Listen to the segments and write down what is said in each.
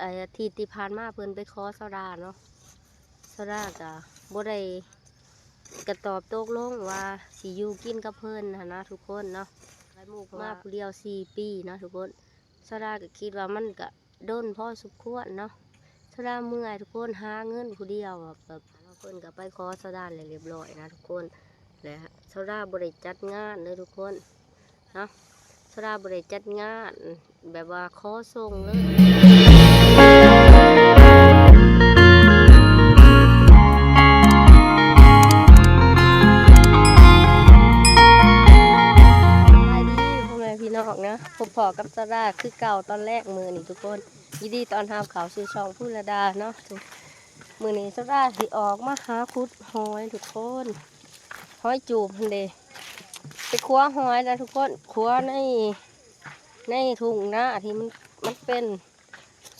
ອາທິດທີ່ຜ່ານມາເພິ່ນໄປຂໍສາວດາເນາະ, ສາວດາກະບໍ່ໄດ້ ກະຕອບຕົກລົງວ່າຊິຢູ່ກິນກັບເພິ່ນຫັ້ນນະທຸກຄົນເນາະ. ໄປໝູ່ມາຜູ້ດຽວສີ່ປີເນາະທຸກຄົນ. ສາວດາກະຄິດວ່າມັນກະດົນພໍສົມຄວນເນາະ. ສາວດາເມື່ອຍທຸກຄົນ, ຫາເງິນຜູ້ດຽວແບບ ເພິ່ນກະໄປຂໍສາວດາແລ້ວລຽບລ້ອຍນະທຸກຄົນ. ແລະ ສາວດາບໍ່ໄດ້ຈັດງານເດີທຸກຄົນເນາະ, ສາວດາບໍ່ໄດ້ຈັດງານແບບວ່າຂໍສົ່ງເລີຍ. ສະບາຍດີພໍ່ແມ່ພີ່ນ້ອງເນາະ, ພົບພໍ້ກັບສາວດາຄືເກົ່າຕອນແລງມື້ນີ້ທຸກຄົນ. ຍິນດີຕ້ອນຮັບເຂົ້າສູ່ຊ່ອງພູລະດາເນາະ. ມື້ນີ້ສາວດາຊິອອກມາຫາຂຸດຫອຍທຸກຄົນ, ຫອຍຈູບຫັ້ນເດ. ໄປຂົວຫອຍນະທຸກຄົນ, ຂົວໃນ ໃນທົ່ງນາທີ່ມັນ ມັນເປັນ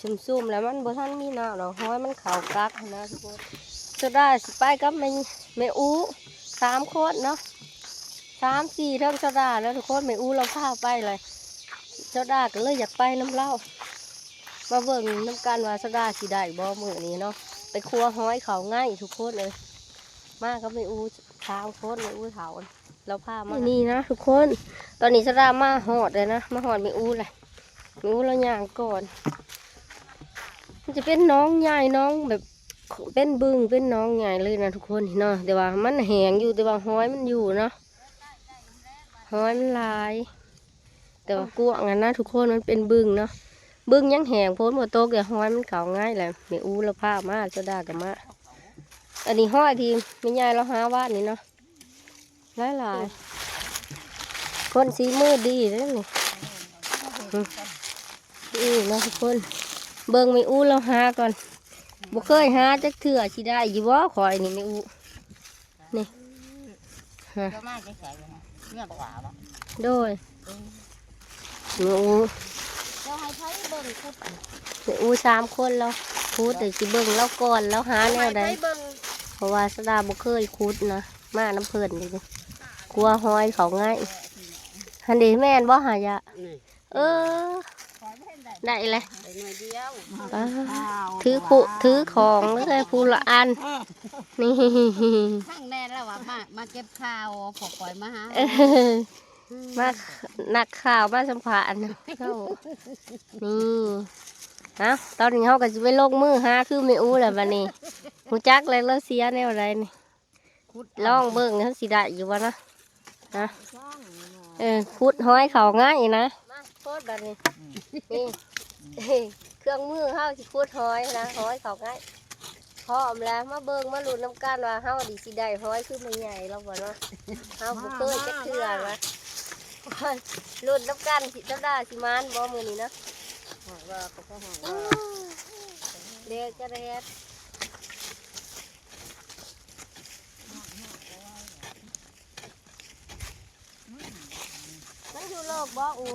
ຊຸ່ມໆ ແລ້ວມັນບໍ່ທັນມີນ້ຳດອກ, ຫອຍມັນເຂົ້າກັກຫັ້ນນະທຸກຄົນ. ສາວດາຊິໄປກັບແມ່ ແມ່ອູສາມຄົນເນາະ, ສາມສີ່ ເທິງສາວດາແລ້ວທຸກຄົນ, ແມ່ອູລາວພາໄປເລີຍ. ສາວດາກະເລີຍຢາກໄປນຳລາວ, ມາເບິ່ງນຳກັນວ່າສາວດາຊິໄດ້ບໍ່ມື້ນີ້ເນາະ. ໄປຂົວຫອຍເຂົ້າໄງທຸກຄົນເອີຍ. ມາກັບແມ່ອູສາມຄົນ, ແມ່ອູເຖົ້າລາວພາມາ. ນີ້ນະທຸກຄົນ, ຕອນນີ້ສາວດາມາຮອດແລ້ວນະ, ມາຮອດແມ່ອູແລ້ວ. ແມ່ອູລາວຍ່າງກ່ອນ. ມັນຈະເປັນໜອງໃຫຍ່, ໜອງແບບ ເປັນບຶງ ເປັນໜອງໃຫຍ່ເລີຍນະທຸກຄົນເນາະ, ແຕ່ວ່າມັນແຫ້ງຢູ່, ແຕ່ວ່າຫອຍມັນຢູ່ເນາະ, ຫອຍມັນຫຼາຍ. ແຕ່ວ່າກວ້າງຫັ້ນນະທຸກຄົນ, ມັນເປັນບຶງເນາະ, ບຶງຍັງແຫ້ງ, ຝົນບໍ່ຕົກ ແຕ່ຫອຍມັນເຂົ້າໄງແຫຼະ. ແມ່ອູລາວພາມາ, ສາວດາກະມາ. ອັນນີ້ຫອຍທີ່ແມ່ໃຫຍ່ລາວຫາວານນີ້ເນາະ, ຫຼາຍໆ. ຄົນສີມືດີເດ້ນີ້. ອືມ ນີ້ເນາະທຸກຄົນ, ເບິ່ງແມ່ອູລາວຫາກ່ອນ. ບໍ່ເຄີຍຫາຈັກເທື່ອ, ຊິໄດ້ຢູ່ບໍ່ຂ້ອຍນີ້ແມ່ອູ? ນີ້ ຮະ ເຈົ້າມາແຕ່ໃສວະ? ເມືອງຂວາບໍ່? ໂດຍ ເອີ ແມ່ອູ ເຈົ້າໃຫ້ໃຜເບິ່ງຂຸດ? ແມ່ອູສາມຄົນແລ້ວ, ຂຸດ ເຈົ້າຊິເບິ່ງລາວກ່ອນ, ລາວຫາແນວໃດ? ເຈົ້າໃຫ້ໃຜເບິ່ງ? ເພາະວ່າສາວດາບໍ່ເຄີຍຂຸດນະ, ມານຳເພິ່ນນີ້ ກົວຫອຍເຂົ້າໄງ. ຫັ້ນເດ ແມ່ນບໍ່ຫາຍະ? ນີ້ ເອີ ໄດ້ແຫຼະ ໄດ້ໜ່ວຍດຽວ. ປາດ ຖືຄຸ ຖືຂອງເລີຍ ຜູ້ລະອັນ. ນີ້ ທັງແນ່ແລ້ວວ່າ ມາ ມາເກັບຂ່າວ ພວກຂ້ອຍມາຫາ ເອີ ມາ ນັກຂ່າວມາສຳພາດເນາະ. ນີ້ ເອົ້າ ຕອນນີ້ເຮົາກໍຊິໄປລົງມືຫາຄືແມ່ອູແລ້ວບັດນີ້. ຮູ້ຈັກແລ້ວລາວເສຍແນວໃດນີ້. ລອງເບິ່ງເຮົາຊິໄດ້ຢູ່ບໍ່ນະ ນະ. ເອີ ຂຸດຫອຍເຂົ້າງ່າຍນະ. ມາໂພດບັດນີ້ ນີ້ ເຄື່ອງມືເຮົາຊິຂຸດຫອຍນະ, ຫອຍເຂົ້າງ່າຍ. ພ້ອມແລ້ວ ມາເບິ່ງມາລຸ້ນນຳກັນວ່າເຮົານີ້ຊິໄດ້ຫອຍຄືແມ່ໃຫຍ່ລາວບໍ່ເນາະ. ເຮົາບໍ່ເຄີຍຈັກເທື່ອນະ. ລຸ້ນນຳກັນ ຊິ ສາວດາຊິໝານບໍ່ມື້ນີ້ເນາະ. ແດດກະແດດ. ມັນຢູ່ເລິກບໍ່ອູ?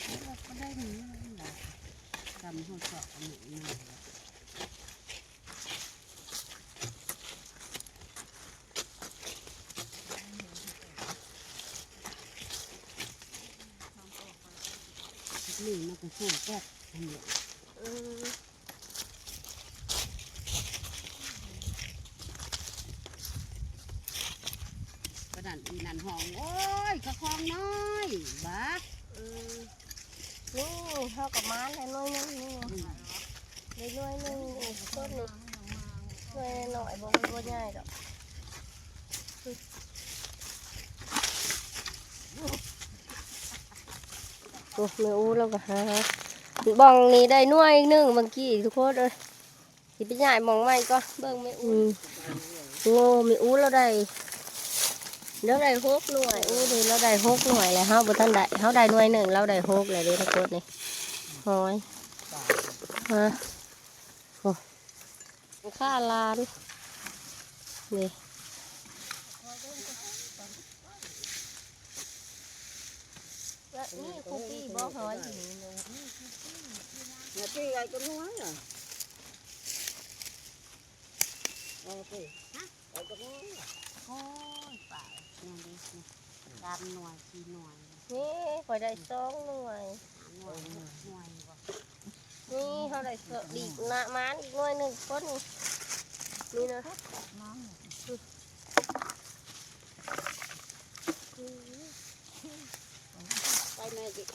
ເລິກບໍ່ໄດ້ນີ້ ກຳຫົວເຈາະອັນນີ້. ນີ້ມັນກະສູງແປດອັນນີ້ ເອີ. ປານນັ້ນອີນັ້ນຮ້ອງ ໂອ້ຍ ກະຄອງນ້ອຍ ບາດ ເອີ ນີ້ເຮົາກະມານແລ້ວໜ່ວຍໜຶ່ງນີ້ ອືມ ໄດ້ໜ່ວຍໜຶ່ງນີ້ ຕົ້ນນີ້ ໜ່ວຍນ້ອຍ ບໍ່ ມັນບໍ່ໃຫຍ່ດອກ. ໂອ້ ແມ່ອູລາວກະຫາ ບ່ອງນີ້ໄດ້ໜ່ວຍໜຶ່ງບາງກີ້ທຸກຄົນເອີຍ. ຊິໄປຍ້າຍໝ່ອງໃໝ່ກ່ອນ ເບິ່ງແມ່ອູ. ອືມ ໂອ້ ແມ່ອູລາວໄດ້ ລາວໄດ້ຫົກໜ່ວຍ. ອູເດ ລາວໄດ້ຫົກໜ່ວຍແລ້ວ ເຮົາບໍ່ທັນໄດ້ ເຮົາໄດ້ໜ່ວຍໜຶ່ງ ລາວໄດ້ຫົກແລ້ວເດ້ ທັງໝົດນີ້ ຫອຍ ຮະ ໂອ້ ຂ້າຫຼານ ນີ້. ແລ້ວນີ້ຄູປີບໍ່ຫອຍຢູ່ນີ້ ນີ້ຄູປີ ນີ້ປີໄດ້ຈັກໜ່ວຍລະ ເອີ ປີ ຮະ ໄດ້ຈັກໜ່ວຍລະ ໂອ້ຍ ປາ ຍັງດີ ສາມໜ່ວຍ ສີ່ໜ່ວຍ ນີ້ຂ້ອຍໄດ້ສອງໜ່ວຍ ຫ້າໜ່ວຍ ຫົກໜ່ວຍບໍ່. ນີ້ເຮົາໄດ້ເພີ່ມອີກນະ ໝານອີກໜ່ວຍໜຶ່ງຄົນນີ້ ນີ້ນະ ໄປແມ່ອີກ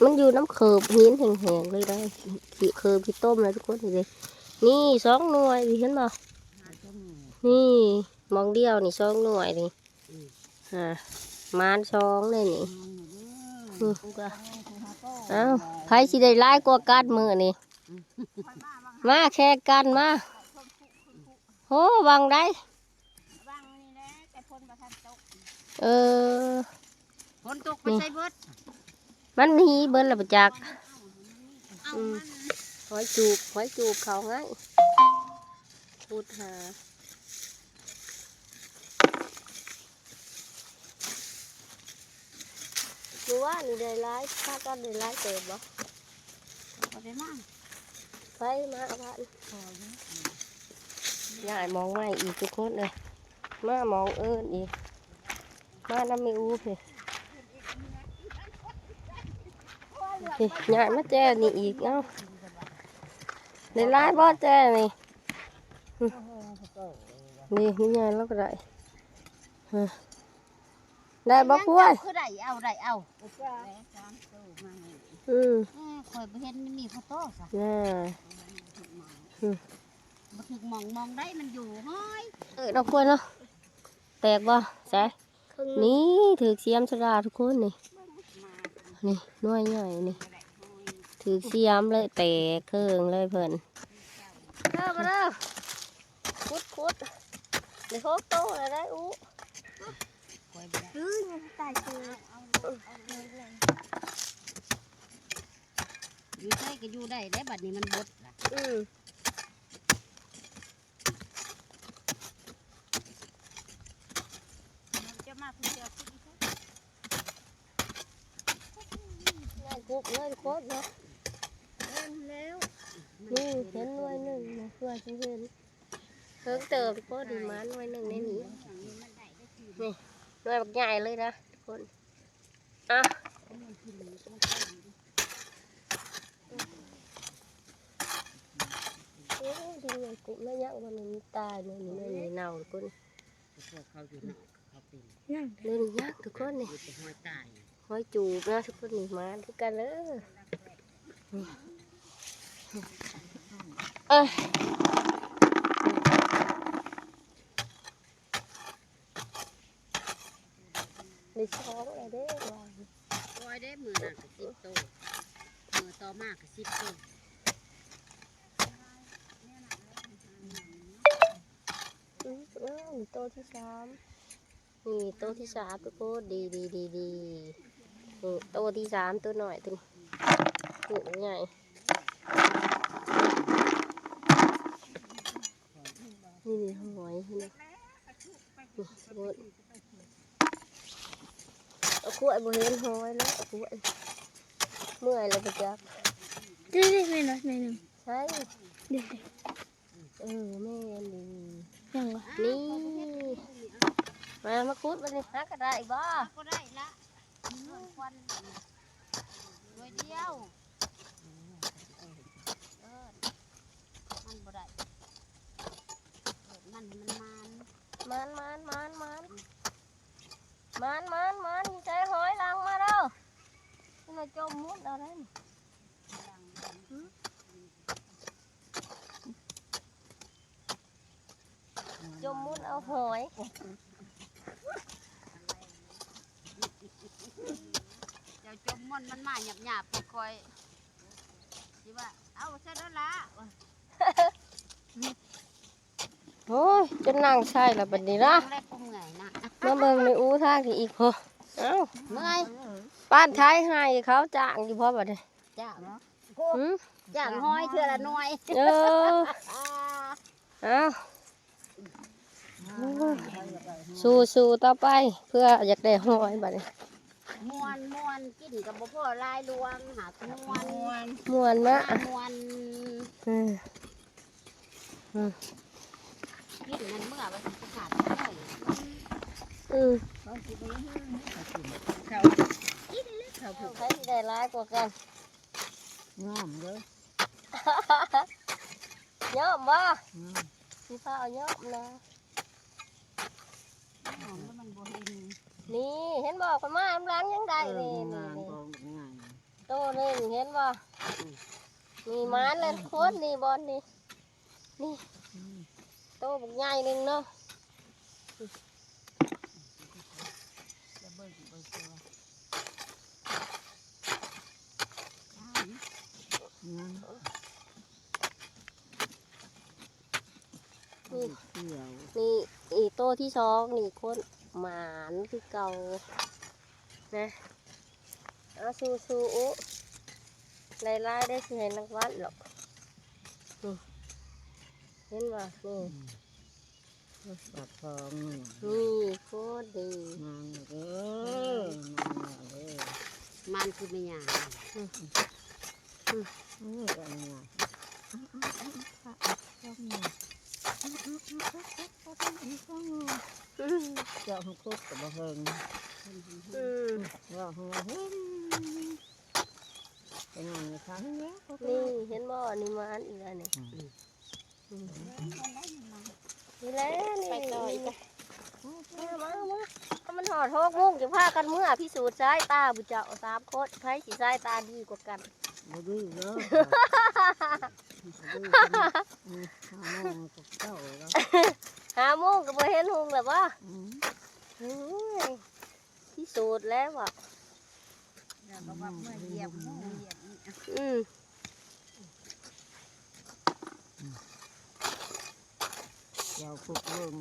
ມັນຢູ່ນຳເຄີບຫີນແຫ້ງໆເລີຍໄດ໋ ຂີ້ເຄີບຂີ້ຕົມແລ້ວທຸກຄົນ ນີ້ເດ້ ນີ້ສອງໜ່ວຍ ນີ້ເຫັນບໍ່ ນີ້ ໝ່ອງດຽວນີ້ສອງໜ່ວຍນີ້ ອືມ ຫາ ໝານສອງເດ້ນີ້ ອືມ ນີ້ກະ ເອົ້າ ໃຜຊິໄດ້ຫຼາຍກວ່າກັນມື້ນີ້ ມາແຂ່ງກັນມາ ໂຫ ຫວ່າງໃດ ຫວ່າງນີ້ແຫຼະ ແຕ່ຝົນບໍ່ທັນຕົກ ເອີ ຝົນຕົກໄປໃສເບິດ ມັນໜີເບິດແລ້ວບໍ່ຈັກ ເອົາ ອືມ ມັນ ຫອຍຈູບ ຫອຍຈູບເຂົ້າໃຫ້ ຂຸດຫາ ມື້ວານນີ້ໄດ້ຫຼາຍ ພາກັນໄດ້ຫຼາຍເຕີບບໍ່? ບໍ່ໄດ້ມາ ໃຜມາວານ ຍ້າຍໝ່ອງໃໝ່ອີກທຸກຄົນເອີຍ ມາໝ່ອງອື່ນອີກ ມານຳແມ່ອູພີ້ ພີ້ ຍ້າຍມາແຈນີ້ອີກ ເອົ້າ ໄດ້ຫຼາຍບໍ່ແຈນີ້? ນີ້ ມີໃຫຍ່ແລ້ວກໍໄດ້ ຮະ ໄດ້ບໍ່ ຄວາຍ? ຄືໄດ້ເອົາ ໄດ້ເອົາ ອືມ ເອີ ຂ້ອຍບໍ່ເຫັນ ມັນມີຜູ້ໂຕຊະ ນະ ອືມ ບໍ່ຖືກໝ່ອງ ໝ່ອງໃດມັນຢູ່ ຫ້ອຍ ເອີ ເນາະ ຄວາຍເນາະ ແຕກບໍ່? ໃສ ນີ້ຖືກສຽມຊະດາທຸກຄົນນີ້ ນີ້ໜ່ວຍໃຫຍ່ນີ້ ຖືກສຽມເລີຍ ແຕກເຄິ່ງເລີຍເພິ່ນ ເດີມາເດີ ຂຸດໆ ໄດ້ຫົກໂຕແລ້ວໄດ໋ອູ ເອີຍ ຕາຍເຊີຍ ຢູ່ໃສກໍຢູ່ໄດ້ເດ້ ບັດນີ້ມັນບົດລະ ອືມ ມັນຈະມາຜູ້ດຽວ ງ່າຍກຸບເລີຍໂຄດເນາະ ເຫັນແລ້ວ ນີ້ເຫັນໜ່ວຍໜຶ່ງ ເພື່ອຊິເຫັນ ເຖິງເຕີບໂຄດ ດີມາໜ່ວຍໜຶ່ງໃນນີ້ ນີ້ໜ່ວຍບັກໃຫຍ່ເລີຍນະທຸກຄົນ ອ່ະ ໂອ້ຍ ດິນຍັງກຸບແລ້ວຍັງບໍ່ແມ່ນມີຕາຍ ໜ່ວຍນີ້ໜ່ວຍນີ້ເນົ່າທຸກຄົນ ພວກເຂົາຢູ່ນອກ ຍັງເດ້ ເດີນີ້ຍັງທຸກຄົນນີ້ ມີແຕ່ຮອຍຕາຍ ຮອຍຈູບນະທຸກຄົນນີ້ ມາຄືກັນເດີ ເອີ ໄດ້ສອງແລ້ວເດ້ ວ່າ ໂອ້ຍ ເດ້ ມື້ນັ້ນກໍສິບໂຕ ມື້ຕໍ່ມາກໍສິບໂຕ ອືມ ເອີ ໂຕທີສາມ ນີ້ໂຕທີສາມທຸກຄົນ ດີໆໆໆ ນີ້ໂຕທີສາມ ໂຕນ້ອຍໂຕນີ້ ນີ້ໃຫຍ່ ນີ້ ນີ້ຫອຍ ນີ້ ນີ້ທຸກຄົນ ເອົາຂວດ ບໍ່ເຫັນຫອຍເລີຍ ເອົາຂວດ ເມື່ອຍແລ້ວບໍ່ຈັກ ນີ້ໆ ແມ່ນບໍ່ ໜ່ວຍໜຶ່ງ ໃສ ນີ້ ເອີ ແມ່ນດີ ຍັງວະ ນີ້ ມາ ມາຂຸດບັດນີ້ ຫາກໍໄດ້ບໍ່? ກໍໄດ້ລະ ຄວັນໜ່ວຍດຽວ ເອີ ມັນບໍ່ໄດ້ ມັນ ມັນມານ ມານ ມານ ມານ ມານ ມານ ມານ ມີໃຈຫອຍຫຼັງມາເດີ ຂຶ້ນມາຈົມມຸດເອົາໄດ້ ຈົມມຸດເອົາຫອຍ ເຈົ້າຈົມມຸດມັນມາຫຍາບໆ ພວກຂ້ອຍຊິວ່າ ເອົາຊະແລ້ວລະ ໂອ້ຍ ຈົນນັ່ງໃສ່ລະບັດນີ້ນະ ແລ້ວກໍເມື່ອຍນະ ມາເບິ່ງແມ່ອູທາງນີ້ອີກພຸ້ນ ເອົ້າ ເມື່ອຍ ປານໄຖໃຫ້ເຂົາຈ້າງຢູ່ບໍ່ບັດນີ້ ຈ້າງ ຫືມ ຈ້າງຫອຍເທື່ອລະໜ່ວຍ ເອີ ເອົ້າ ສູ້ໆຕໍ່ໄປ ເພື່ອຢາກໄດ້ຫອຍບັດນີ້ ມ່ວນໆ ກິນກໍບໍ່ພໍຫຼາຍຫຼວງ ຫາກມ່ວນ ມ່ວນ ມ່ວນມາ ມ່ວນ ເອີ ອືມ ກິນນັ້ນເມື່ອວ່າຊິຂາດເລີຍ ອືມ ເຂົາຊິບໍ່ໄດ້ເຮືອນ ເຂົາກິນ ເຂົາກິນເລີຍ ເຂົາ ໃຜຊິໄດ້ຫຼາຍກວ່າກັນ? ງາມເດີ ຍອມບໍ່? ອືມ ຊິພາເອົາຍອມນະ. ຫອມແລ້ວມັນບໍ່ເຫັນ ນີ້ເຫັນບໍ່? ຂ້ອຍມານຳຫຼັງຍັງໄດ້ ເອີ ນີ້ ນີ້ ນີ້ ນີ້ ໂຕໜຶ່ງ ເຫັນບໍ່? ອືມ ນີ້ ໝານແລ້ວທຸກຄົນ ນີ້ ບ່ອນນີ້ ນີ້ ອືມ ໂຕບັກໃຫຍ່ໜຶ່ງເນາະ. ຈະເບິ່ງ ເບິ່ງຕົວ ອືມ ນີ້ ນີ້ ອີກໂຕທີສອງນີ້ ຄົນໝານຄືເກົ່ານະ. ເອົາ ສູ້ໆ ໂອ້ ຫຼາຍໆ ໄດ້ຊິໃຫ້ລາງວັນດອກ. ນີ້ ເຫັນບໍ່? ນີ້ ອືມ ປາກທອງນີ້ ນີ້ ໂຄດດີ ມັນເດີ ມັນເດີ ມັນຄືແມ່ຍ່າ ອືມ ອືມ ນີ້ກໍແມ່ຍ່າ ເຈົ້າຂອງຄຸດກໍບໍ່ເຖິງ ອືມ ວ່າເຮົາເຫັນ ເປັນຫຍັງນີ້ ນີ້ເຫັນບໍ່? ນີ້ມາອັນອີກແລ້ວນີ້ ອືມ ອືມ ນີ້ແຫຼະ ນີ້ ໄປຕໍ່ອີກ ມາ ມາ ມາ ຖ້າມັນຮອດຫົກໂມງ ຈະພາກັນເມືອພິສູດສາຍຕາ ຜູ້ເຈົ້າສາມຄົນ ໃຜຊິສາຍຕາດີກວ່າກັນ? ບໍ່ດີເດີ ບໍ່ດີ ອືມ ຫ້າໂມງກໍເຊົ້າແລ້ວ ຫ້າໂມງກໍບໍ່ເຫັນຮຸ່ງແລ້ວບໍ່? ອືມ ໂອ້ຍ ພິສູດແລ້ວວ່າ ແລ້ວກໍວ່າເມືອຢຽບໝູຢຽບນີ້ ອືມ ເຈົ້າຄຸດເບິ່ງ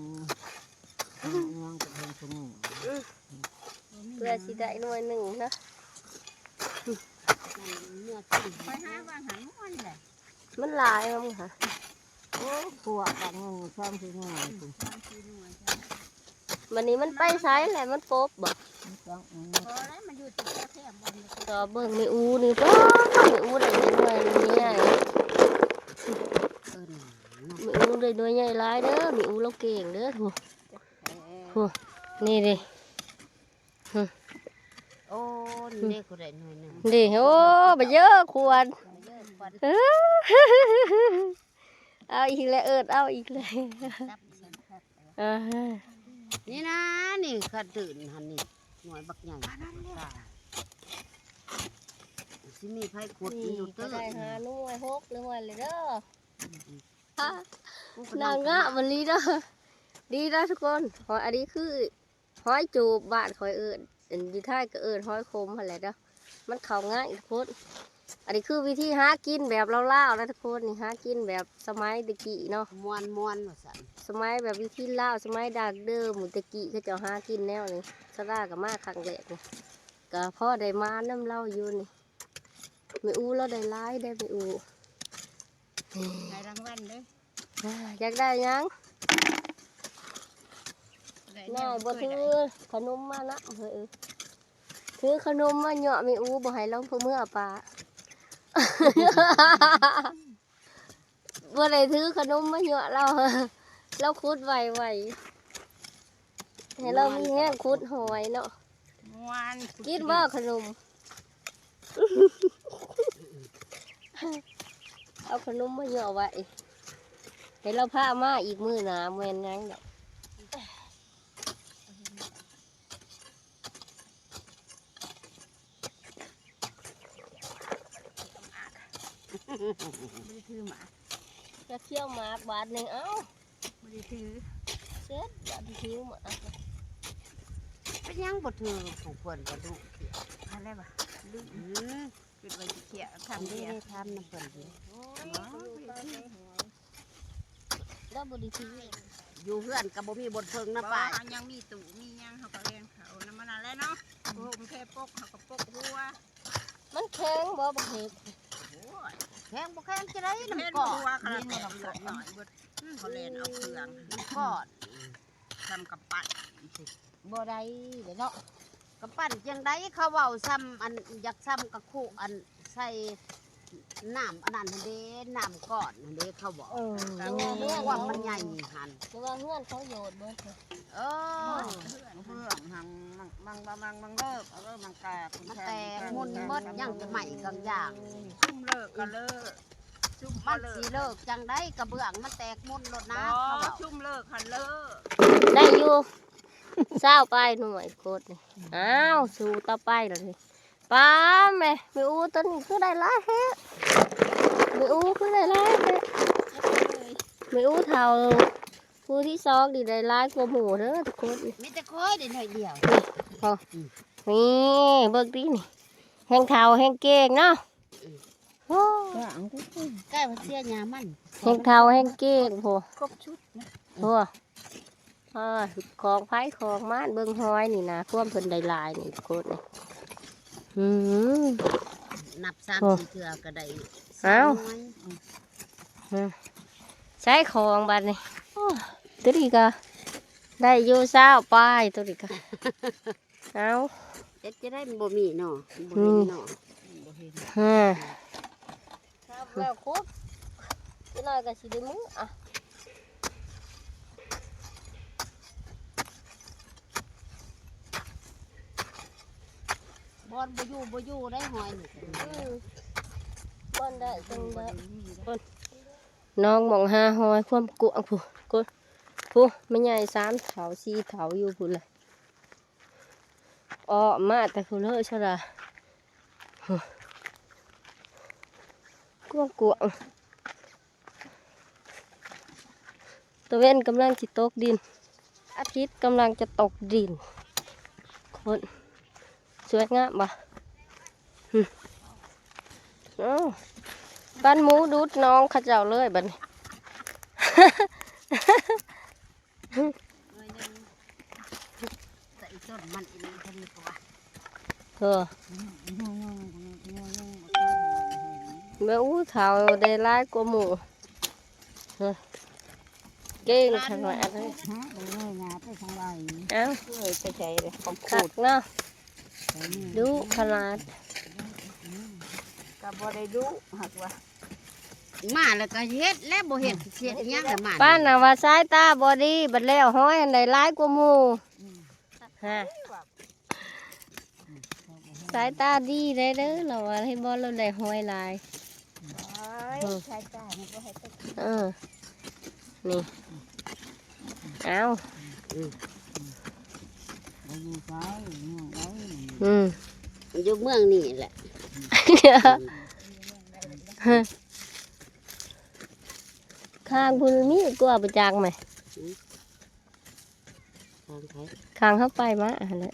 ອືມ ຍັງກໍເພິ່ນສະໝູ ອືມ ເພື່ອຊິໄດ້ໜ່ວຍໜຶ່ງນະ ເມືອກິນ ຂ້ອຍຫາວ່າຫາໜ່ວຍແຫຼະ. ມັນຫຼາຍມັນຫະ ໂອ້ ຂວບບັກໜຶ່ງສອງສີ່ໜ່ວຍພຸ້ນ ບັດນີ້ມັນໄປໃສແຫຼະ? ມັນປົບບໍ່? ມັນຈັກ ມັນ ພໍແລ້ວ ມັນຢູ່ຕິດແຖວໆ ບໍ່ມີ ກໍເບິ່ງແມ່ອູນີ້ ປ້າ ແມ່ອູໄດ້ໜ່ວຍໃຫຍ່ ເອີ ແມ່ອູໄດ້ໜ່ວຍໃຫຍ່ຫຼາຍເດີ ແມ່ອູລາວເກັ່ງເດີ ໂອ້ ເອີ ໂອ້ ນີ້ເດ້. ໂອ້ ນີ້ເດ້ ກໍໄດ້ໜ່ວຍໜຶ່ງເດ້ ໂອ້ ບາເຢີ ຂວັນ ເອີ ເອົາອີກແລ້ວ ເອີ້ນເອົາອີກແລ້ວ ຈັບ ເອີ ນີ້ນະ ນີ້ ຄັນຕື່ນຫັ້ນນີ້ ໜ່ວຍບັກໃຫຍ່ ປານນັ້ນແຫຼະ ຊິມີໃຜຂຸດ ນີ້ ຢູ່ຕື່ນ ກໍໄດ້ຫ້າໜ່ວຍ ຫົກໜ່ວຍແລ້ວເດີ ອືມ ນາງງາມອີ່ຫຼີເດີ ດີເດີທຸກຄົນ ອັນນີ້ຄື ຫອຍຈູບ ບ້ານຂ້ອຍເອີ້ນ ອັນຢູ່ໄທກໍເອີ້ນຫອຍຂົມຫັ້ນແຫຼະເດີ ມັນເຂົ້າງ່າຍທຸກຄົນ ອັນນີ້ຄືວິທີຫາກິນແບບລາວໆນະທຸກຄົນ ນີ້ຫາກິນແບບສະໄໝແຕ່ກີ້ເນາະ ມ່ວນໆ ວ່າຊັ້ນ ສະໄໝແບບວິທີລາວ ສະໄໝດັ້ງເດີມແຕ່ກີ້ ເຂົາເຈົ້າຫາກິນແນວນີ້ ສາລາກໍມາຄັ້ງແລກນີ້ ກໍພໍໄດ້ມານຳລາວຢູ່ນີ້ ແມ່ອູລາວໄດ້ຫຼາຍເດ້ ແມ່ອູ ໄດ້ລາງວັນເດ້ ອ່າ ຢາກໄດ້ຫຍັງ? ໄດ້ຫຍັງ ນ້ອຍບໍ່ຖືຂະໜົມມານຳ ເຮີ້ຍ ຖືຂະໜົມມາເຍາະແມ່ອູ ບໍ່ໃຫ້ລາວເມືອປ່າ ບໍ່ໄດ້ຖືຂະໜົມມາເຍາະລາວ ລາວຂຸດໄວໆ ໃຫ້ລາວມີແຮງຂຸດຫອຍເນາະ ມ່ວນ ກິນບໍ່ຂະໜົມ? ເອົາຂະໜົມມາເຍາະໄວ້ ໃຫ້ລາວພາມາອີກມື້ໜ້າ ບໍ່ແມ່ນຫຍັງດອກ ບໍ່ໄດ້ຖືໝາກ ຈະຂຽວໝາກບາດນີ້ ເອົ້າ ບໍ່ໄດ້ຖື ເສັດບາດ ຖືໝາກ ເປັນຫຍັງບໍ່ຖືຂອງເພິ່ນກະດຸ ອັນໃດວະ ລືມ ອືມ ຄິດວ່າຊິເຄຍ ທຳເດ ທຳນຳເພິ່ນຢູ່ ໂອ້ຍ ລາວບໍ່ໄດ້ຖື ຢູ່ເຮືອນກໍບໍ່ມີບ່ອນເພິ່ງນະ ບໍ່ ປ້າ ເຮົາຍັງມີຕູ້ມີຫຍັງ ເຮົາກໍແລ່ນເຂົ້ານຳມັນນັ້ນແຫຼະເນາະ ໂອ້ ມັນແຄ່ປົກ ເຮົາກໍປົກຫົວ ມັນແຂງບໍ່ບັກເຫັດ ໂອ້ຍ ແຂງບໍ່ແຂງຈະໄດ້ ນ້ຳກ້ອນ ເຫັນບໍ່ ເຂືອກນ້ອຍເບິດ ເຂົາແລ່ນເອົາເຄື່ອງ ນ້ຳກ້ອນ ສ່ຳກຳປັ້ນ ບໍ່ໄດ້ເດເນາະ ກຳປັ້ນຈັ່ງໃດ ເຂົາເວົ້າສ່ຳອັນ ຢາກສ່ຳກະຄຸ ອັນໃສ່ນ້ຳອັນນັ້ນຫັ້ນເດ ນ້ຳກ້ອນຫັ້ນເດ ເຂົາບອກ ເອີ ຄວາມມັນໃຫຍ່ຫັ້ນ ແຕ່ວ່າເຮືອນເຂົາໂຍດເບິດ ເອີ ເຮືອນຫັ້ນ ມັງບໍ່ມັງ ມັງເລີກ ເອີ ມັງກາ ມັນແຕກໝຸ່ນໝົດ ຍັງຈະໃໝ່ກາງຢ່າງ. ຊຸມເລີກກໍເລີກ ຊຸມ ມັນຊິເລີກຈັ່ງໃດ ກະເບື້ອງມັນແຕກໝຸ່ນໂລດນະ. ອໍ ເຂົາເວົ້າ ຊຸມເລີກຫັ້ນເລີກ. ໄດ້ຢູ່ ຊາວປາຍໜ່ວຍໂຄດນີ້. ອ້າວ ສູ້ຕໍ່ໄປລະນີ້. ປ້າແມ່ ແມ່ອູ້ ໂຕນີ້ຄືໄດ້ຫຼາຍແທ້ ແມ່ອູ້ ຄືໄດ້ຫຼາຍແທ້. ແມ່ອູ້ເຖົ້າຜູ້ທີສອງນີ້ໄດ້ຫຼາຍກວ່າໝູ່ເດີທຸກຄົນ. ມີແຕ່ຂ້ອຍໄດ້ໜ້ອຍດຽວ. ນີ້ ນີ້ ເບິ່ງຕິນີ້ ແຮ່ງເຖົ້າແຮ່ງເກັ່ງເນາະ. ໂອ້ ໃກ້ວ່າເສຍຫຍ້າມັນ ແຮ່ງເຖົ້າແຮ່ງເກັ່ງພຸ້ນ ຄົບຊຸດນະ. ໂອ້ ອ່າ ຂອງໃຜຂອງມັນ ເບິ່ງຫອຍນີ້ນະ ຄວາມເພິ່ນໄດ້ຫຼາຍນີ້ໂຄດນີ້. ອືມ ນັບສາມສີ່ເທື່ອກໍໄດ້. ເອົ້າ ໃສ່ຂອງບາດນີ້. ໂອ້ ໂຕນີ້ກໍໄດ້ຢູ່ຊາວປາຍ ໂຕນີ້ກໍ ເອົ້າ ເຮັດຈັ່ງໃດ ມັນບໍ່ມີເນາະ ບໍ່ເຫັນເນາະ ບໍ່ເຫັນ. ຮະ ຄັບແລ້ວຄຸບ ຈັກໜ້ອຍກໍຊິໄດ້ມື້. ອ່ະ ບ່ອນບໍ່ຢູ່ບໍ່ຢູ່ໄດ້ຫອຍນີ້. ອືມ ບ່ອນໄດ້ຈັ່ງໄດ້. ນ້ອງມອງຫາຫອຍຄວາມກວ້າງພຸ້ນ ພຸ້ນ ແມ່ໃຫຍ່ສາມເຖົ້າສີ່ເຖົ້າຢູ່ພຸ້ນລະ. ອໍ ມາແຕ່ພຸ້ນເລີຍຊະລະ ກວ້າງໆ. ຕາເວັນກຳລັງຊິຕົກດິນ ອາທິດກຳລັງຈະຕົກດິນ. ໂຄດສວຍງາມບໍ່? ຫຶ ເອົ້າ ປັນໝູດຸດໜອງເຂົາເຈົ້າເລີຍບັດນີ້. ໜ່ວຍໜຶ່ງ ແຕ່ອີຕົ້ນມັນອີນີ້ເພິ່ນກໍວ່າ ເອີ ແມ່ອູ້ເຖົ້າໄດ້ຫຼາຍກວ່າໝູ່ ເອີ ເກັ່ງຂະໜາດເລີຍ. ຮະ ເອີຍ ງາໄປທາງໃດ? ເອົ້າ ເອີຍ ໄປໃສເດ້ ຂອງຂູດເນາະ ດຸຂະໜາດ. ກໍບໍ່ໄດ້ດຸ ຫາກວ່າ ມາແລ້ວກໍເຮັດແລ້ວ ບໍ່ເຮັດຊິເຮັດອີ່ຫຍັງລະມາ. ປານນະວ່າສາຍຕາບໍ່ດີ ບັດແລ້ວຫອຍອັນໃດຫຼາຍກວ່າໝູ່. ອືມ ຮະ ສາຍຕາດີໄດ້ເດີ ລາວວ່າເຫັນບໍ່ ລາວໄດ້ຫອຍຫຼາຍ. ໂອ້ຍ ເອີ ສາຍຕານີ້ບໍ່ໃຫ້ຕົກ. ເອີ ນີ້ ເອົ້າ ອືມ ບໍ່ຢູ່ໃສ ເມືອງໃດ? ອືມ ຢູ່ເມືອງນີ້ແຫຼະ. ຂ້າງພຸ້ນມີກວ່າໄປຈັກແມະ. ອືມ ຂ້າງໃຜ? ຂ້າງເຮົາໄປມາຫັ້ນແຫຼະ.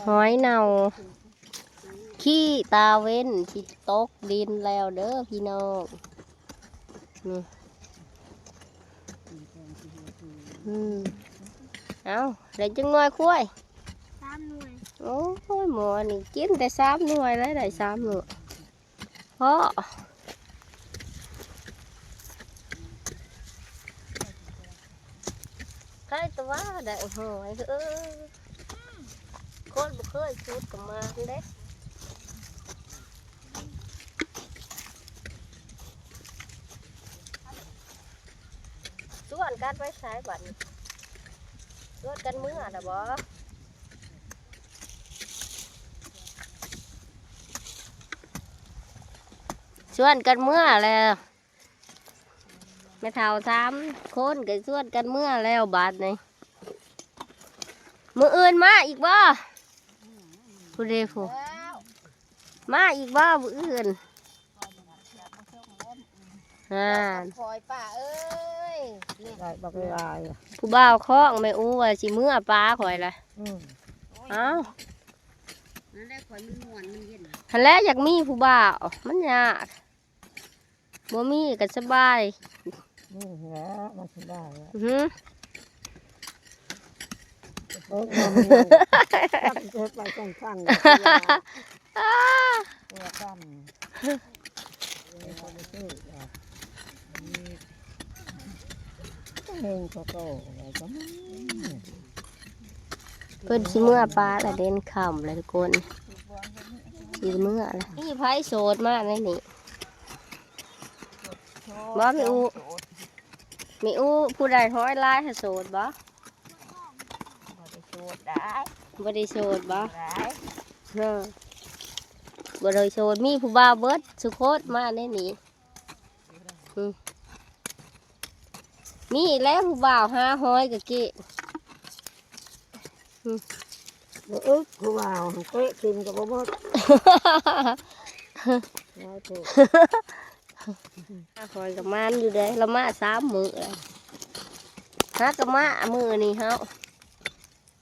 ຫອຍເນົ່າ ຂີ້ຕາເວັນຊິຕົກດິນແລ້ວເດີພີ່ນ້ອງ. ນີ້ ອືມ ເອົ້າ ໄດ້ຈັກໜ່ວຍຄວາຍ? ສາມໜ່ວຍ. ໂອ້ຍ ໝໍນີ້ກິນແຕ່ສາມໜ່ວຍແລ້ວ ໄດ້ສາມໜ່ວຍ. ເພາະໃຄແຕ່ວ່າໄດ້ຫອຍ ເອີ ຄົນບໍ່ເຄີຍຂຸດກໍມາເດ້. ຊວນກັນໄປໃສບັດນີ້? ຊວນກັນເມືອລະບໍ? ຊວນກັນເມືອແລ້ວ ແມ່ເຖົ້າສາມຄົນກໍຊວນກັນເມືອແລ້ວບາດນີ້. ມື້ອື່ນມາອີກບໍ່? ຜູ້ເດຜູ້ ມາອີກບໍ່ມື້ອື່ນ? ອ່າ ຂ້ອຍປ້າເອີຍ ນີ້ ໄດ້ບັກຫຼາຍ. ຜູ້ບ່າວຂອງແມ່ອູວ່າຊິເມືອປາຂ້ອຍລະ. ອືມ ເອົ້າ ນັ້ນແຫຼະ ຂ້ອຍມັນມ່ວນ ມັນເຢັນ ຫັ້ນແຫຼະ ຢາກມີຜູ້ບ່າວ ມັນຍາກ. ບໍ່ມີກໍສະບາຍ. ນີ້ແຫຼະ ມັນສະບາຍແຫຼະ. ອື ໂອ້ຍ ມັນເຮັດໄປຂ້າງໆ ເວລາ ເວລາຄ່ຳ ເວລາໄປຊື້ ເພິ່ນຊິເມືອປາລະເດ້ ຄ່ຳລະທຸກຄົນ ຊິເມືອລະ. ມີໃຜໂສດມາໃນນີ້ບໍ່ ແມ່ອູ? ແມ່ອູ້ ຜູ້ໃດຮ້ອຍລາຍຫາໂສດບໍ່? ບໍ່ໄດ້ໂສດໄດ້ ບໍ່ໄດ້ໂສດບໍ່? ໄດ້ ເອີ ບໍ່ໄດ້ໂສດ ມີຜູ້ບ່າວເບິດສຸຄົນມາໃນນີ້. ອືມ ມີແລ້ວຜູ້ບ່າວຫາຮ້ອຍກະເກະ. ອືມ ບໍ່ອຶດ ຜູ້ບ່າວຫັ້ນເຕະຖິ້ມກະບໍ່ໝົດ. ຮ້ອຍກະມານຢູ່ເດ້ ລາວມາສາມມື້ແລ້ວ ຫາກະມາມື້ນີ້ເຮົາ.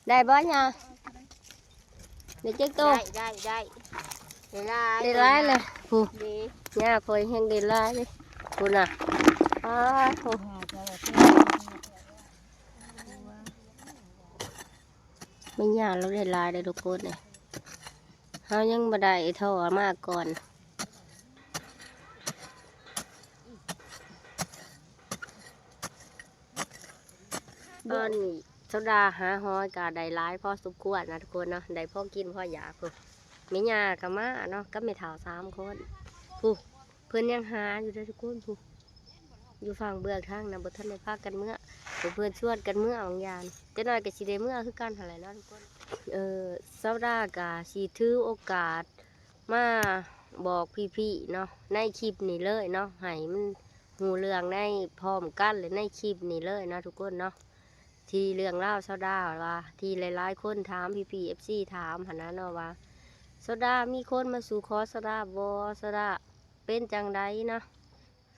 ໄດ້ບໍ່ຍາ? ໄດ້ຈັກໂຕ? ໄດ້ ໄດ້ ໄດ້ ໄດ້ຫຼາຍ ໄດ້ຫຼາຍເລີຍ. ຜູ້ ເດ້ ຍາຂ້ອຍແຮງໄດ້ຫຼາຍເດ້ ຜູ້ນະ. ອ້າ ຜູ້ ແມ່ຍ່າລາວໄດ້ຫຼາຍເດ້ທຸກຄົນເອີຍ. ເຮົາຍັງບໍ່ໄດ້ ເທົ່າມາກ່ອນ. ຕອນນີ້ໂຊດາຫາຮ້ອຍກະໄດ້ຫຼາຍພໍສົມຄວນນະທຸກຄົນເນາະ ໄດ້ພໍກິນພໍຢາກພຸ້ນ. ແມ່ຍ່າກະມາເນາະ ກັບແມ່ເຖົ້າສາມຄົນ. ຜູ້ ເພິ່ນຍັງຫາຢູ່ເດີທຸກຄົນ ຜູ້ ຢູ່ຝັ່ງເບື້ອງທາງນະ ບໍ່ທັນໄດ້ພາກັນເມືອ ເພິ່ນຊວນກັນເມືອບາງຢ່າງ. ຈັກໜ້ອຍກະຊິໄດ້ເມືອຄືກັນຫັ້ນແຫຼະເນາະທຸກຄົນ. ເອີ ໂຊດາກະຊິຖືໂອກາດມາບອກພີ່ໆເນາະ ໃນຄລິບນີ້ເລີຍເນາະ ໃຫ້ມັນຮູ້ເລື່ອງໃນພ້ອມກັນ ແລະ ໃນຄລິບນີ້ເລີຍເນາະທຸກຄົນເນາະ. ທີ່ເລື່ອງລາວໂຊດາວ່າ ທີ່ຫຼາຍໆຄົນຖາມ ພີ່ໆ ເອັຟຊີ ຖາມຫັ້ນນະເນາະວ່າ ໂຊດາມີຄົນມາສູ່ຂໍໂຊດາບໍ່? ໂຊດາເປັນຈັ່ງໃດນະ?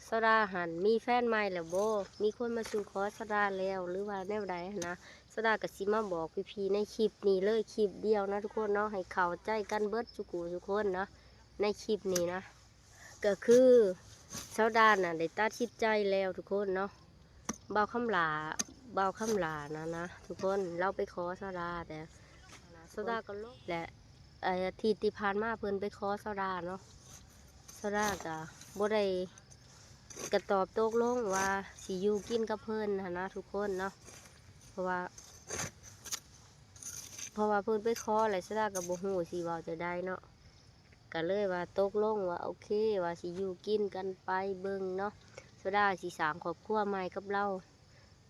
ໂຊດາຫັ້ນມີແຟນໃໝ່ແລ້ວບໍ່? ມີຄົນມາສູ່ຂໍໂຊດາແລ້ວ ຫຼືວ່າແນວໃດຫັ້ນນະ? ໂຊດາກະຊິມາບອກພີ່ໆໃນຄລິບນີ້ເລີຍ ຄລິບດຽວນະທຸກຄົນເນາະ ໃຫ້ເຂົ້າໃຈກັນເບິດສູ່ຜູ້ສູ່ຄົນເນາະ ໃນຄລິບນີ້ນະ. ກະຄືໂຊດານະໄດ້ຕັດສິນໃຈແລ້ວທຸກຄົນເນາະ. ບ່າວຄຳຫຼ້າ ບ່າວຄຳຫຼ້ານະນະທຸກຄົນ ລາວໄປຂໍໂຊດາ ແຕ່ໂຊດາກະລົບ ແລະ ອາທິດທີ່ຜ່ານມາເພິ່ນໄປຂໍໂຊດາເນາະ ໂຊດາກະບໍ່ໄດ້ ກະຕອບຕົກລົງວ່າຊິຢູ່ກິນກັບເພິ່ນຫັ້ນນະທຸກຄົນເນາະ. ເພາະວ່າ ເພາະວ່າເພິ່ນໄປຂໍແລ້ວ ໂຊດາກະບໍ່ຮູ້ຊິເວົ້າຈັ່ງໃດເນາະ. ກະເລີຍວ່າຕົກລົງວ່າໂອເຄ ວ່າຊິຢູ່ກິນກັນໄປເບິ່ງເນາະ ໂຊດາຊິສ້າງຄອບຄົວໃໝ່ກັບລາວ.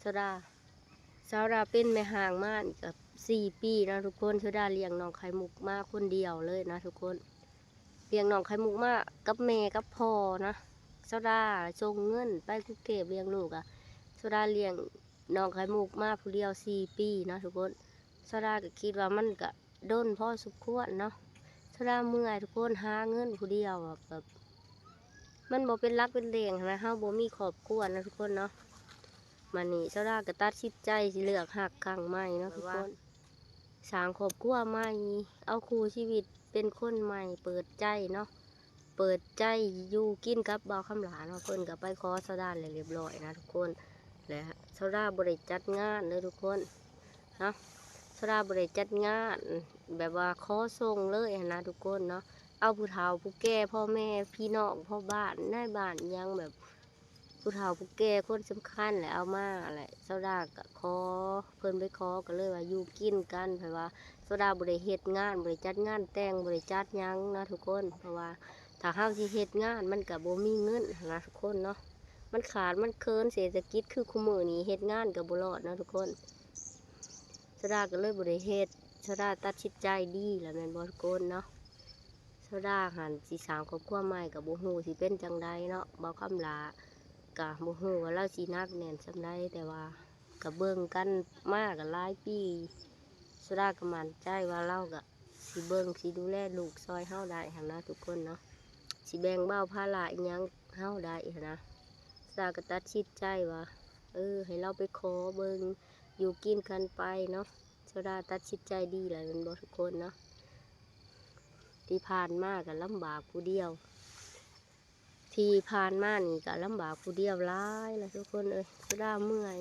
ໂຊດາ ໂຊດາເປັນແມ່ຮ້າງມານີ້ກະສີ່ປີເນາະທຸກຄົນ ໂຊດາລ້ຽງນ້ອງໄຂ່ມຸກມາຄົນດຽວເລີຍນະທຸກຄົນ ລ້ຽງນ້ອງໄຂ່ມຸກມາກັບແມ່ກັບພໍ່ນະ. ໂຊດາສົ່ງເງິນໄປກຸງເທບລ້ຽງລູກອະ ໂຊດາລ້ຽງ ນ້ອງໄຂ່ມຸກມາຜູ້ດຽວສີ່ປີເນາະທຸກຄົນ. ໂຊດາກະຄິດວ່າມັນກະດົນພໍສົມຄວນເນາະ ໂຊດາເມື່ອຍທຸກຄົນ ຫາເງິນຜູ້ດຽວແບບ ມັນບໍ່ເປັນຫຼັກເປັນແຫຼ່ງຫັ້ນນະ ເຮົາບໍ່ມີຄອບຄົວນະທຸກຄົນເນາະ. ບາດນີ້ໂຊດາກະຕັດສິນໃຈຊິເລືອກຮັກຄັ້ງໃໝ່ເນາະທຸກຄົນ ສ້າງຄອບຄົວໃໝ່ ເອົາຄູ່ຊີວິດເປັນຄົນໃໝ່ ເປີດໃຈເນາະ ເປີດໃຈຢູ່ກິນກັບບ່າວຄຳຫຼ້າເນາະ. ເພິ່ນກະໄປຂໍໂຊດາແລ້ວຮຽບຮ້ອຍນະທຸກຄົນ ແລະ ໂຊດາບໍ່ໄດ້ຈັດງານເດີທຸກຄົນເນາະ ໂຊດາບໍ່ໄດ້ຈັດງານແບບວ່າຂໍສົ່ງເລີຍຫັ້ນນະທຸກຄົນເນາະ ເອົາຜູ້ເຖົ້າຜູ້ແກ່ ພໍ່ແມ່ ພີ່ນ້ອງ ພໍ່ບ້ານ ນາຍບ້ານ ອີ່ຫຍັງແບບ ຜູ້ເຖົ້າຜູ້ແກ່ຄົນສຳຄັນແຫຼະເອົາມາແຫຼະ. ໂຊດາກະຂໍ ເພິ່ນໄປຂໍ ກະເລີຍວ່າຢູ່ກິນກັນ ເພາະວ່າໂຊດາບໍ່ໄດ້ເຮັດງານ ບໍ່ໄດ້ຈັດງານແຕ່ງ ບໍ່ໄດ້ຈັດຫຍັງນະທຸກຄົນ ເພາະວ່າຖ້າເຮົາຊິເຮັດງານມັນກະບໍ່ມີເງິນຫັ້ນນະທຸກຄົນເນາະ ມັນຂາດມັນເຂີນເສດຖະກິດຄືຄູ່ມື້ນີ້ ເຮັດງານກະບໍ່ລອດເນາະທຸກຄົນ. ໂຊດາກະເລີຍບໍ່ໄດ້ເຮັດ ໂຊດາຕັດສິນໃຈດີແລ້ວແມ່ນບໍ່ທຸກຄົນເນາະ. ໂຊດາຫັ້ນຊິສ້າງຄອບຄົວໃໝ່ກະບໍ່ຮູ້ຊິເປັນຈັ່ງໃດເນາະ ບ່າວຄຳຫຼ້າກະບໍ່ຮູ້ວ່າລາວຊິໜັກແໜ້ນສ່ຳໃດ ແຕ່ວ່າກະເບິ່ງກັນມາກະຫຼາຍປີ ໂຊດາກະໝັ້ນໃຈວ່າລາວກະຊິເບິ່ງຊິດູແລລູກຊ່ອຍເຮົາໄດ້ຫັ້ນນະທຸກຄົນເນາະ ຊິແບ່ງເບົາພາລະອີ່ຫຍັງເຮົາໄດ້ຫັ້ນນະ. ໂຊດາກະຕັດສິນໃຈວ່າ ເອີ ໃຫ້ລາວໄປຂໍເບິ່ງ ຢູ່ກິນກັນໄປເນາະ. ໂຊດາຕັດສິນໃຈດີແລ້ວແມ່ນບໍ່ທຸກຄົນເນາະ. ທີ່ຜ່ານມາກະລຳບາກຜູ້ດຽວ ທີ່ຜ່ານມານີ້ກະລຳບາກຜູ້ດຽວຫຼາຍລະທຸກຄົນເອີຍ ໂຊດາເມື່ອຍ.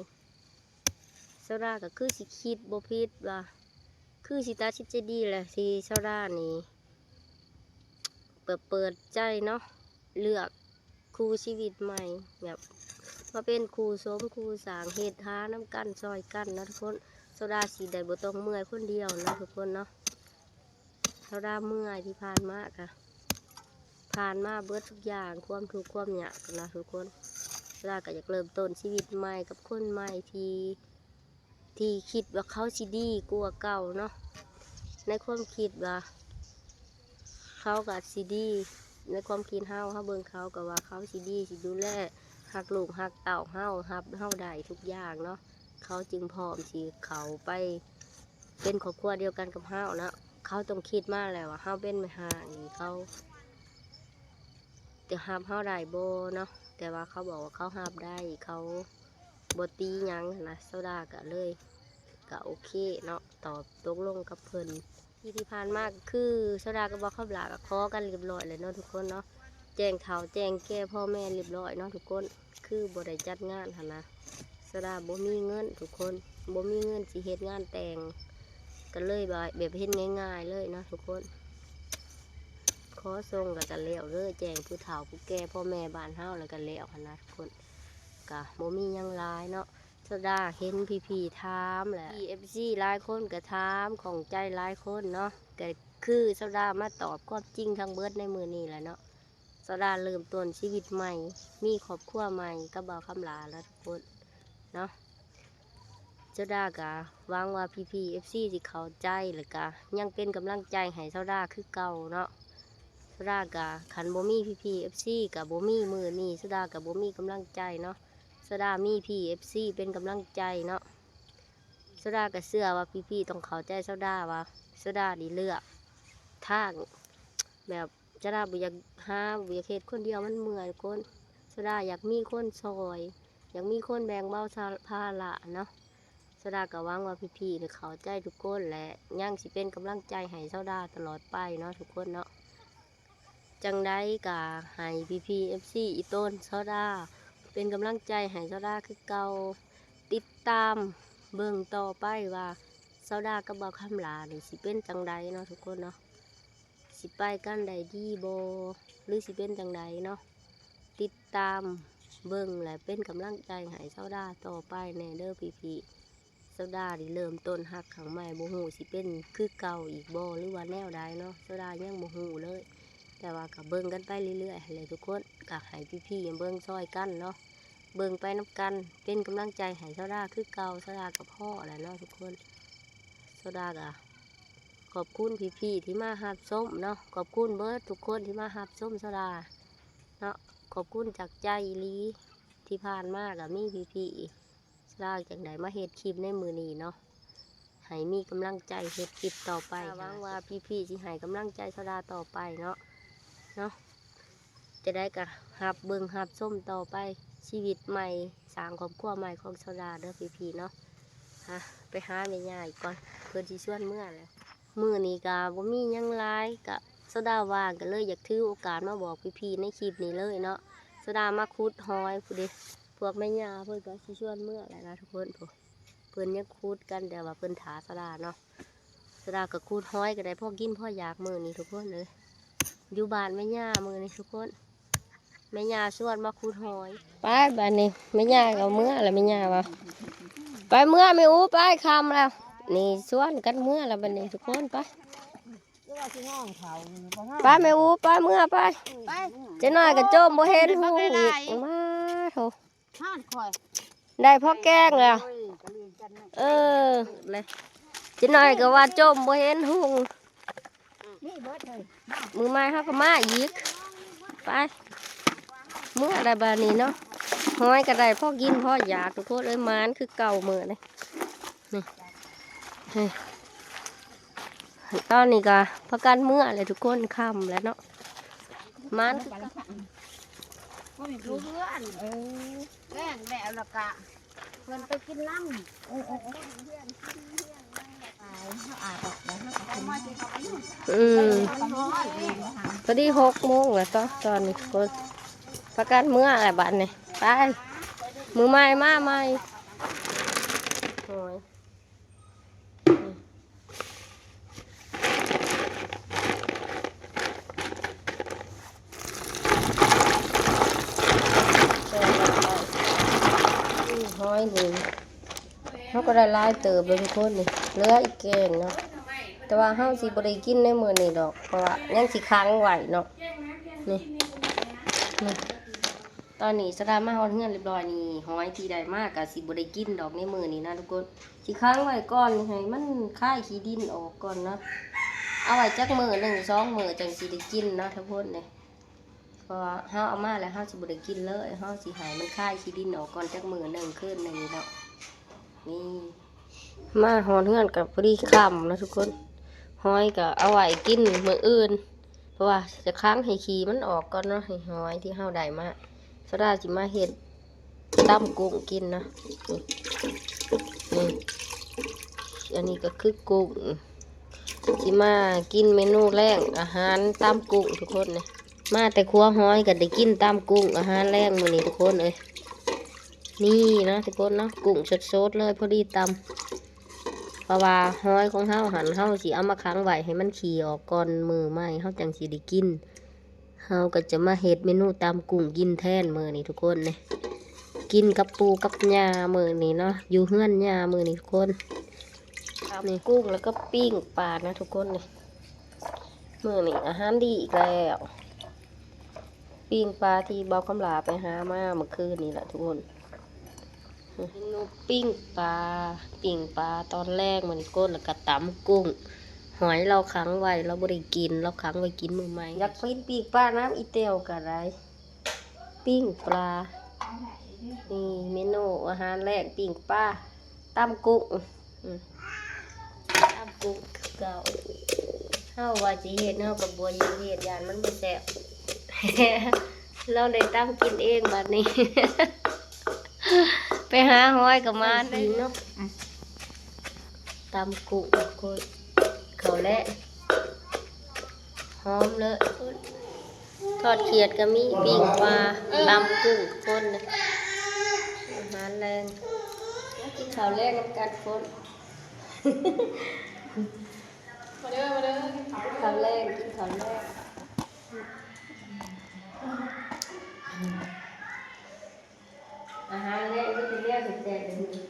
ໂຊດາກະຄືຊິຄິດບໍ່ຜິດວ່າ ຄືຊິຕັດສິນໃຈດີແຫຼະ ທີ່ໂຊດານີ້ ແບບເປີດໃຈເນາະ ເລືອກຄູ່ຊີວິດໃໝ່ ແບບມາເປັນຄູ່ສົມຄູ່ສ້າງ ເຮັດຫານຳກັນຊ່ອຍກັນເນາະທຸກຄົນ. ໂຊດາຊິໄດ້ບໍ່ຕ້ອງເມື່ອຍຄົນດຽວເນາະທຸກຄົນເນາະ. ໂຊດາເມື່ອຍທີ່ຜ່ານມາກະ ຜ່ານມາເບິດທຸກຢ່າງ ຄວາມທຸກຄວາມຍາກນະທຸກຄົນ. ລາກໍຢາກເລີ່ມຕົ້ນຊີວິດໃໝ່ກັບຄົນໃໝ່ທີ່ ທີ່ຄິດວ່າເຂົາຊິດີກວ່າເກົ່າເນາະ ໃນຄວາມຄິດວ່າເຂົາກໍຊິດີ ໃນຄວາມຄິດເຮົາ ເຮົາເບິ່ງເຂົາກໍວ່າເຂົາຊິດີ ຊິດູແລ ຮັກລູກຮັກເຕົ້າເຮົາ ຮັບເຮົາໄດ້ທຸກຢ່າງເນາະ ເຂົາຈຶ່ງພ້ອມຊິເຂົ້າໄປເປັນຄອບຄົວດຽວກັນກັບເຮົາເນາະ ເຂົາຕ້ອງຄິດມາແລ້ວວ່າເຮົາເປັນແມ່ຮ້າງນີ້ ເຂົາຈະຮັບເຮົາໄດ້ບໍ່ເນາະ ແຕ່ວ່າເຂົາບອກວ່າເຂົາຮັບໄດ້ ເຂົາ ບໍ່ຕີຫຍັງຫັ້ນນະ ໂຊດາກໍເລີຍ ກໍໂອເຄເນາະ ຕອບຕົກລົງກັບເພິ່ນ. ທີ່ ທີ່ຜ່ານມາກໍຄື ໂຊດາກັບບ່າວຄຳຫຼ້າກໍຂໍກັນຮຽບຮ້ອຍແລ້ວເນາະທຸກຄົນເນາະ ແຈ້ງເຖົ້າແຈ້ງແກ່ພໍ່ແມ່ຮຽບຮ້ອຍເນາະທຸກຄົນ ຄືບໍ່ໄດ້ຈັດງານຫັ້ນນະ ໂຊດາບໍ່ມີເງິນທຸກຄົນ ບໍ່ມີເງິນຊິເຮັດງານແຕ່ງ ກໍເລີຍວ່າແບບເຮັດງ່າຍໆເລີຍເນາະທຸກຄົນ ຂໍສົ່ງແລ້ວກໍແລ້ວເລີຍ ແຈ້ງຜູ້ເຖົ້າຜູ້ແກ່ພໍ່ແມ່ບ້ານເຮົາແລ້ວກໍແລ້ວຫັ້ນນະທຸກຄົນ ກະບໍ່ມີຫຍັງຫຼາຍເນາະ ໂຊດາເຫັນພີ່ໆຖາມແຫຼະ ເອັຟຊີຫຼາຍຄົນກະຖາມ ຂ້ອງໃຈຫຼາຍຄົນເນາະ ກະຄືໂຊດາມາຕອບຄວາມຈິງທັງເບິດໃນມື້ນີ້ແຫຼະເນາະ ໂຊດາເລີ່ມຕົ້ນຊີວິດໃໝ່ ມີຄອບຄົວໃໝ່ກັບບ່າວຄຳຫຼ້າແລ້ວທຸກຄົນເນາະ ໂຊດາກະຫວັງວ່າພີ່ໆເອັຟຊີຊິເຂົ້າໃຈ ແລ້ວກະຍັງເປັນກຳລັງໃຈໃຫ້ໂຊດາຄືເກົ່າເນາະ ໂຊດາກະ ຄັນບໍ່ມີພີ່ໆເອັຟຊີກະບໍ່ມີມື້ນີ້ ໂຊດາກະບໍ່ມີກຳລັງໃຈເນາະ ໂຊດາມີພີ່ເອັຟຊີເປັນກຳລັງໃຈເນາະ ໂຊດາກະເຊື່ອວ່າພີ່ໆຕ້ອງເຂົ້າໃຈໂຊດາວ່າ ໂຊດານີ້ເລືອກທາງແບບ ໂຊດາບໍ່ຢາກຫາ ບໍ່ຢາກເຮັດຄົນດຽວມັນເມື່ອຍທຸກຄົນ ໂຊດາຢາກມີຄົນຊ່ອຍ ຢາກມີຄົນແບ່ງເບົາພາລະເນາະ ໂຊດາກະຫວັງວ່າພີ່ໆນີ້ເຂົ້າໃຈທຸກຄົນ ແລະ ຍັງຊິເປັນກຳລັງໃຈໃຫ້ໂຊດາຕະຫຼອດໄປເນາະທຸກຄົນເນາະ ຈັ່ງໃດກະໃຫ້ພີ່ໆເອັຟຊີອີ່ຕົນໂຊດາເປັນກຳລັງໃຈໃຫ້ໂຊດາຄືເກົ່າ ຕິດຕາມເບິ່ງຕໍ່ໄປວ່າໂຊດາກັບບ່າວຄຳຫຼ້ານີ້ຊິເປັນຈັ່ງໃດເນາະທຸກຄົນເນາະ ຊິໄປກັນໄດ້ດີບໍ່ ຫຼືຊິເປັນຈັ່ງໃດເນາະ ຕິດຕາມເບິ່ງ ແລະ ເປັນກຳລັງໃຈໃຫ້ໂຊດາຕໍ່ໄປແດ່ເດີພີ່ໆ ໂຊດານີ້ເລີ່ມຕົ້ນຮັກຄັ້ງໃໝ່ ບໍ່ຮູ້ຊິເປັນຄືເກົ່າອີກບໍ່ ຫຼືວ່າແນວໃດເນາະ ໂຊດາຍັງບໍ່ຮູ້ເລີຍ ແຕ່ວ່າກໍເບິ່ງກັນໄປເລື້ອຍໆຫັ້ນແຫຼະທຸກຄົນ ກໍໃຫ້ພີ່ໆເບິ່ງຊ່ອຍກັນເນາະ ເບິ່ງໄປນຳກັນ ເປັນກຳລັງໃຈໃຫ້ໂຊດາຄືເກົ່າ ໂຊດາກໍພໍແລ້ວເນາະທຸກຄົນ ໂຊດາກໍຂອບຄຸນພີ່ໆທີ່ມາຮັບຊົມເນາະ ຂອບຄຸນເບິດທຸກຄົນທີ່ມາຮັບຊົມໂຊດາເນາະ ຂອບຄຸນຈາກໃຈອີ່ຫຼີ ທີ່ຜ່ານມາກໍມີພີ່ໆ ໂຊດາຈັ່ງໄດ້ມາເຮັດຄລິບໃນມື້ນີ້ເນາະ ໃຫ້ມີກຳລັງໃຈເຮັດຄລິບຕໍ່ໄປ ກໍຫວັງວ່າພີ່ໆຊິໃຫ້ກຳລັງໃຈໂຊດາຕໍ່ໄປເນາະ ເນາະ ຈັ່ງໃດກໍຮັບເບິ່ງຮັບຊົມຕໍ່ໄປ ຊີວິດໃໝ່ ສ້າງຄອບຄົວໃໝ່ຂອງໂຊດາເດີພີ່ໆເນາະ ຫາ ໄປຫາແມ່ຍ່າອີກກ່ອນ ເພິ່ນຊິຊວນເມືອແລ້ວ ມື້ນີ້ກໍບໍ່ມີຫຍັງຫຼາຍ ກໍໂຊດາວ່າງ ກໍເລີຍຢາກຖືໂອກາດມາບອກພີ່ໆໃນຄລິບນີ້ເລີຍເນາະ ໂຊດາມາຂຸດຫອຍພຸ້ນເດ ພວກແມ່ຍ່າເພິ່ນກໍຊິຊວນເມືອແລ້ວນະທຸກຄົນ ເພິ່ນຍັງຂຸດກັນ ແຕ່ວ່າເພິ່ນຖ້າໂຊດາເນາະ ໂຊດາກໍຂຸດຫອຍ ກໍໄດ້ພໍກິນພໍຢາກມື້ນີ້ທຸກຄົນເອີຍ ຢູ່ບ້ານແມ່ຍ່າມື້ນີ້ທຸກຄົນ ແມ່ຍ່າຊວນມາຂຸດຫອຍ ໄປບາດນີ້ ແມ່ຍ່າກໍເມືອແລ້ວ ແມ່ຍ່າວ່າ ໄປເມືອແມ່ອູ ໄປ ຄ່ຳແລ້ວ ນີ້ຊວນກັນເມືອແລ້ວບາດນີ້ທຸກຄົນ ໄປ ໄປແມ່ອູ ໄປເມືອ ໄປ ໄປ ຈັກໜ້ອຍກໍຈົ່ມບໍ່ເຫັນຫຸ່ງອີກ ມາໂທ້ ຮ້ານຂ້ອຍ ໄດ້ພໍແກງແລ້ວ ໂອ້ຍ ກໍລືມກັນເນາະ ເອີ ແລະ ຈັກໜ້ອຍກໍວ່າຈົ່ມບໍ່ເຫັນຫຸ່ງ ນີ້ເບິດເລີຍ ມື້ໃໝ່ເຮົາກໍມາອີກ ໄປ ເມືອແລ້ວບາດນີ້ເນາະ ຫອຍກໍໄດ້ພໍກິນພໍຢາກ ທຸກຄົນເອີຍ ໝານຄືເກົ່າມື້ນີ້ ນີ້ ນີ້ ຕອນນີ້ກໍພາກັນເມືອແລ້ວທຸກຄົນ ຄ່ຳແລ້ວເນາະ ໝານຄືເກົ່າ ຢູ່ເຮືອນ ເອີ ແລ້ງແລ້ວ ແລ້ວກະເພິ່ນໄປກິນນຳ ເອີ ເອີ ເອີ ອືມ ພໍດີຫົກໂມງແລ້ວເນາະ ຕອນນີ້ ພາກັນເມືອແລ້ວບາດນີ້ ໄປ ມື້ໃໝ່ມາໃໝ່ ໂອ້ຍ ແຊບຫຼາຍ ຫອຍນີ້ ເຮົາກໍໄດ້ຫຼາຍເຕີບເລີຍທຸກຄົນນີ້ ເຫຼືອອີກແກງເນາະ ແຕ່ວ່າເຮົາຊິບໍ່ໄດ້ກິນໃນມື້ນີ້ດອກ ເພາະວ່າຍັງຊິຂັງໄວ້ເນາະ ນີ້ ນີ້. ຕອນນີ້ສະດາມາຮອດເຮືອນຮຽບຮ້ອຍນີ້ ຫອຍທີ່ໄດ້ມາກະຊິບໍ່ໄດ້ກິນດອກໃນມື້ນີ້ນະທຸກຄົນ ຊິຂັງໄວ້ກ່ອນໃຫ້ມັນຄາຍຂີ້ດິນອອກກ່ອນເນາະ ເອົາໄວ້ຈັກມື້ໜຶ່ງສອງມື້ຈັ່ງຊິໄດ້ກິນເນາະທຸກຄົນເອີຍ ເພາະວ່າເຮົາເອົາມາແລ້ວເຮົາຊິບໍ່ໄດ້ກິນເລີຍ ເຮົາຊິໃຫ້ມັນຄາຍຂີ້ດິນອອກກ່ອນຈັກມື້ໜຶ່ງຄືນໜຶ່ງນີ້ເນາະ ນີ້ ມາຮອດເຮືອນກໍພໍດີຄ່ຳເນາະທຸກຄົນ ຫອຍກໍເອົາໄວ້ກິນມື້ອື່ນ ເພາະວ່າຈະຂັງໃຫ້ຂີ້ມັນອອກກ່ອນເນາະ ໃຫ້ຫອຍທີ່ເຮົາໄດ້ມາ ສະດາຊິມາເຮັດຕຳກຸ້ງກິນເນາະ ນີ້ ນີ້ ອັນນີ້ກໍຄືກຸ້ງ ຊິມາກິນເມນູແລງ ອາຫານຕຳກຸ້ງທຸກຄົນ ນີ້ ມາແຕ່ຄົວຫອຍກໍໄດ້ກິນຕຳກຸ້ງ ອາຫານແລງມື້ນີ້ທຸກຄົນເອີຍ ນີ້ເນາະທຸກຄົນເນາະ ກຸ້ງສົດໆເລີຍ ພໍດີຕຳ ເພາະວ່າຫອຍຂອງເຮົາຫັ້ນ ເຮົາຊິເອົາມາຂັງໄວ້ໃຫ້ມັນຂີ້ອອກກ່ອນມື້ໃໝ່ ເຮົາຈັ່ງຊິໄດ້ກິນ ເຮົາກໍຈະມາເຮັດເມນູຕຳກຸ້ງກິນແທນມື້ນີ້ທຸກຄົນ ນີ້ ກິນກັບປູ່ກັບຍ່າມື້ນີ້ເນາະ ຢູ່ເຮືອນຍ່າມື້ນີ້ທຸກຄົນ ຕຳກຸ້ງແລ້ວກໍປີ້ງປານະທຸກຄົນ ນີ້ ມື້ນີ້ອາຫານດີອີກແລ້ວ ປີ້ງປາທີ່ບ່າວຄຳຫຼ້າໄປຫາມາເມື່ອຄືນນີ້ລະທຸກຄົນ ເມນູປີ້ງປາ ປີ້ງປາຕອນແລງມື້ນີ້ທຸກຄົນ ແລ້ວກໍຕຳກຸ້ງ ຫອຍລາວຂັງໄວ້ ລາວບໍ່ໄດ້ກິນ ລາວຂັງໄວ້ກິນມື້ໃໝ່ ຢາກກິນປີ້ງປານຳອີ່ແຕ້ວກໍໄດ້ ປີ້ງປາ ນີ້ເມນູອາຫານແລງ ປີ້ງປາ ຕຳກຸ້ງ ອືມ ຕຳກຸ້ງຄືເກົ່າ ເຮົາວ່າຊິເຮັດ ເຮົາກໍບໍ່ຢາກເຮັດ ຢ້ານມັນບໍ່ແຊບ ລາວໄດ້ຕຳກິນເອງບາດນີ້ ໄປຫາຫອຍກໍມາໄດ້ເນາະ ຕຳກຸ້ງ ເຂົ້າແລງ ຫອມເລີຍ ທອດຂຽດກໍມີ ປີ້ງປາ ຕຳກຸ້ງຄົນ ອາຫານແລງ ກິນເຂົ້າແລງນຳກັນຄົນ ມາເດີ ມາເດີ ກິນເຂົ້າແລງ ກິນເຂົ້າແລງ ອາຫານແລງມີແຕ່ແນວແຊບໆ ແບບນີ້.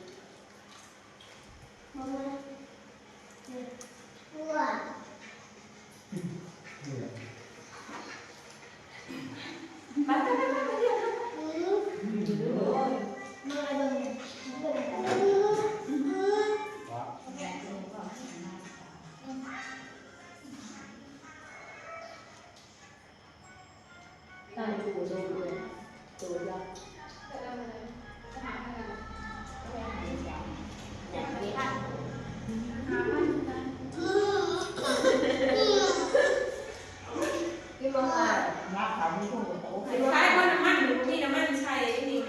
ຂາຍບໍ່ນ້ຳມັນ ມີນ້ຳມັນໃສ່ນີ້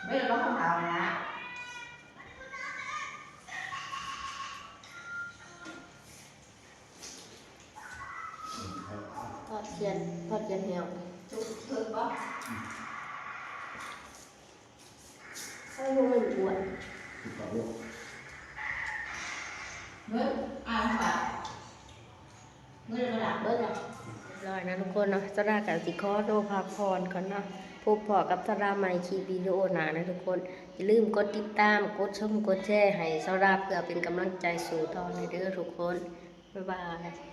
ເບິ່ງບໍ່ຂາວໆນະ. ທອດຂຽດ ທອດຂຽດແຫ້ວ ໃສ່ບໍ່ແມ່ນອ້ວນ ເບິ່ງ ອ່ານວ່າ ເບິ່ງລະ ເບິ່ງລະ ຮຽບຮ້ອຍນະທຸກຄົນເນາະ ສາວດາກໍຊິຂໍໂຕພັກຜ່ອນກ່ອນເນາະ ພົບພໍ້ກັບສາວດາໃໝ່ຄລິບວິດີໂອໜ້ານະທຸກຄົນ ຢ່າລືມກົດຕິດຕາມ ກົດຊົມ ກົດແຊໃຫ້ສາວດາ ເພື່ອເປັນກຳລັງໃຈສູ້ຕໍ່ແດ່ເດີທຸກຄົນ ບາຍບາຍ.